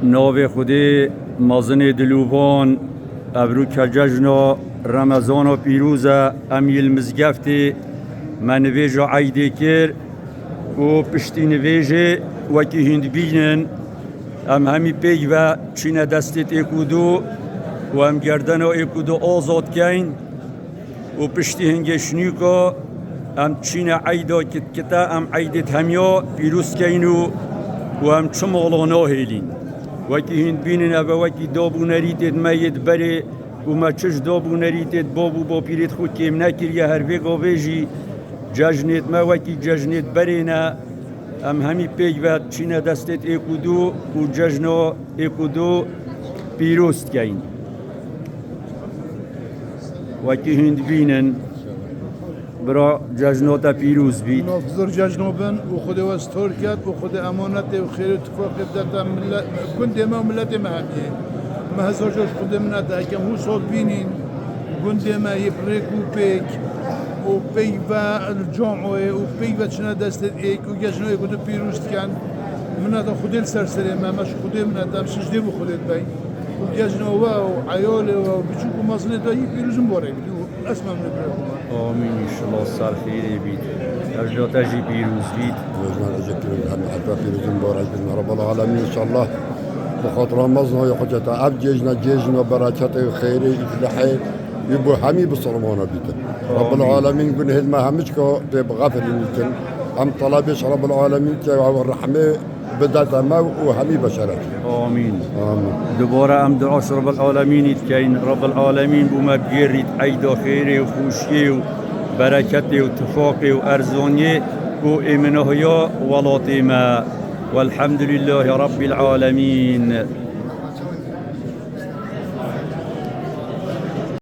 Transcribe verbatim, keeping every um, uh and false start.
Navê Xwedê mezinê dilûvan, evroke cejna Remezana pîroz e, em yê li mizgeftê me nivêja eydê kir û piştî nivêjê wekî hûn dibînin, em hemî pêk ve çîne destê êk û du û em gerdena êk û du azad keyn. û piştî hingê şinûka em çîne eyda kitkite, em eydê hemiya pîroz keyn û, û em çi mala nahêlîn. Wekî hûn dibînin, ev e wekî dab û nerîtêd me yêd berê û me çi ji dab û nerîtêd bav û bapîrêd xwe kêm nekiriye, her vê gavê jî cejnêd me wekî cejnêd berê ne. Em hemî pêk ve çîne destêd êk û du û cejna êk û du pîroz dikeyn. Wekî hûn dibînin, bira, cejna te pîroz bît. Nav zor cejno bin û Xwedê we stor ket û Xwedê emanetê û xêrê tifaqê bidete millet, gundê me û milletê me hemiyê. Me hezar car ji Xwedê minet dikim, hû sal bînîn gundê me yê bi rêk û pêk û peyve li camoyê û peyve çine destê êk û cejno êk û du pîroz dikin. Mineta Xwedê li ser serê me, me ji Xwedê minet, em sicdê bi Xwedê dibeyn. û cejna we û eyalê we û biçûk û mezinê de yî pîroz û mibarek bît û ez memnûn bûme. Amîn, înşallah ser xêrê bît. Cejna te jî pîroz bît. Cejna te jî pîroz, hemî heta pîroz û mibarek bît. Rabbel Alemîn înşallah. Bi xatira mezina ya xwe te ev cejna, cejna bereketê û xêrê, îflahê wî bo hemî bisilmana bîtin. Rabbel Alemîn gunehêd me hemî çika pê bixefilînîtin. Em telebê ji Rabbel Alemîn ke ew rehmê bidete me û hemî beşeretî. Amîn. Amîn. Dubare em dua ji Rabbel Alemînî dikeyn. Rabbel Alemîn bo me bigêrît eyda xêrê û xweşiyê û bereketê û tifaqê û erzaniyê û êminahiya welatê me. Welhamdulîllahî Rabbil Alemîn.